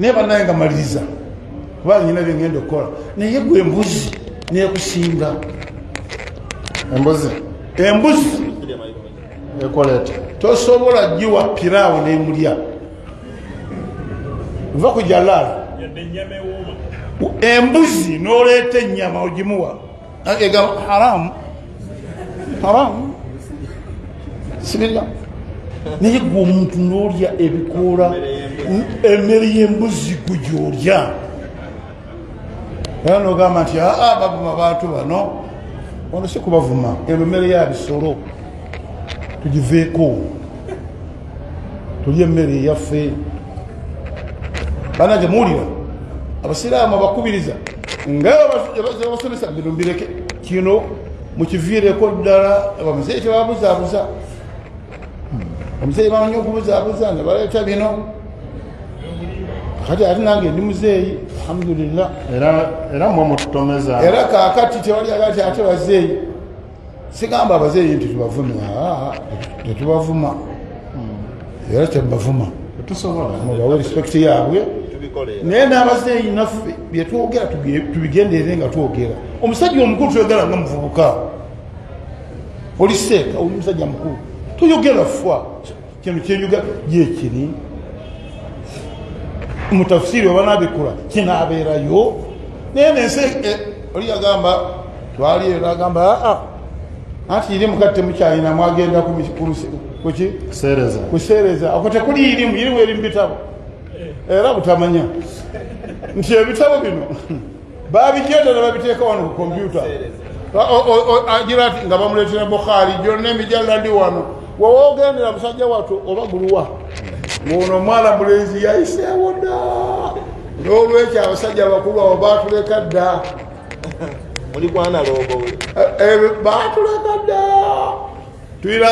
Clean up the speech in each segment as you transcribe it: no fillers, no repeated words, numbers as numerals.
Naye bannaye nga maliriza, kuba nyina byengenda okukola, naye gwe embuzi nekusinga. Embuzi? Embuzi. Ekola etya? Tosobola giwa piraawo nemulya. Va ku jalaala. Embuzi noleeta ennyama ogimuwa, egamba haramu, haramu, sibirya. Naye gwe omuntu nolya ebikoola, emmere y'embuzi gwe gyolya, era nogamba nti aa, bavuma bantu bano. Ono si kubavuma, eno mmere ya bisolo, tugiveeko tulye emmere eyaffe. Banange, muwulira abasiraamu abakubiriza nga basomesa bino, mbireke kino mukiviireko ddala. Bamuzeeyi tebabuzaabuza, omuzeeyi bamanyi okubuzaabuza ne baleeta bino. Kati ate nange ndi muzeeyi, alhamdulillah. Era mwe mututomeza. Era kakati tewali agati ate bazeeyi. Sigamba abazeeyi nti tubavume, tetubavuma era tebavuma. Tetusobola. Mubawe respect yaabwe. Naye n'abazeeyi naffe byetwogera tubigenderere nga twogera. Omusajja omukulu toyogera nga muvubuka. Oli seeka, oli musajja mukulu, toyogera fa kino kyenyuga gyekiri mutafsiri oba nabikula kinabeerayo. Naye nensi oli yagamba twali era agamba aa, anti irimu kati temukyalina, mwagenda kuki? Kuseereza. Kuseereza okwo tekuli irimu. Irimu eri mu bitabo, era butamanya nti ebitabo bino babijeta ne babiteeka wano ku kompyuta. Agira ati nga bamuleetera Bukhari gyonna emijaladi wano, wewogendera musajja wattu oba guluwa ng'ono omwana mulenzi yayiseewo dda. N'olwekyo abasajja abakulu abo batuleka dda. Muli kwanaloogo we. Batuleka dda. Tulina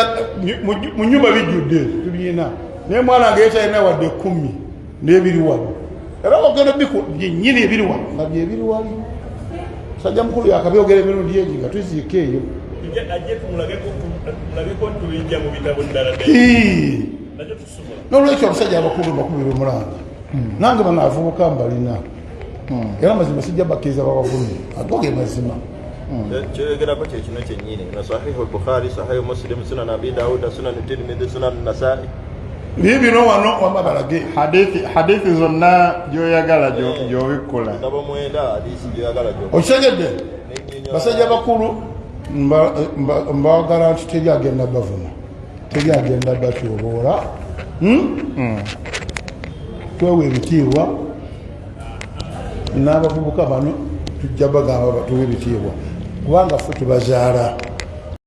mu nyumba bijjudde, tubirina, naye mwana nga yetalina wadde 10 n'ebiri wano. Era ogenda biku byennyini ebiri wano nga byebiri wali. Musajja mukulu yakabyogera emirundi egi nga tuziika eyo. Ajje tumulageko nti tubijja mu bitabo ddala ddala. Hii. Nakyo tusobola. N'olwekyo abasajja abakulu bakubira omulanga, nange bano avubuka mbalina, era mazima sijja bakkiriza babavumi. Ago ge mazima. Kyoyogerako kyekino kyennyini na Sahihu Bukhari, Sahihu Muslim, Sunan Abi Dawuda, Sunan Tirmidhi, Sunan Nasai. Biri bino wano, wamba balage. Hadithi zonna gyoyagala gyobikkula. Bitabo 9, hadisi gyoyagala gyo. Okitegedde? Basajja bakulu, mbagala nti teri agenda bavuma, teri agenda batyoboola. Twewa ebitiibwa n'abavubuka bano, tujja bagamba batuwe ebitiibwa kubanga ffe tubazaala.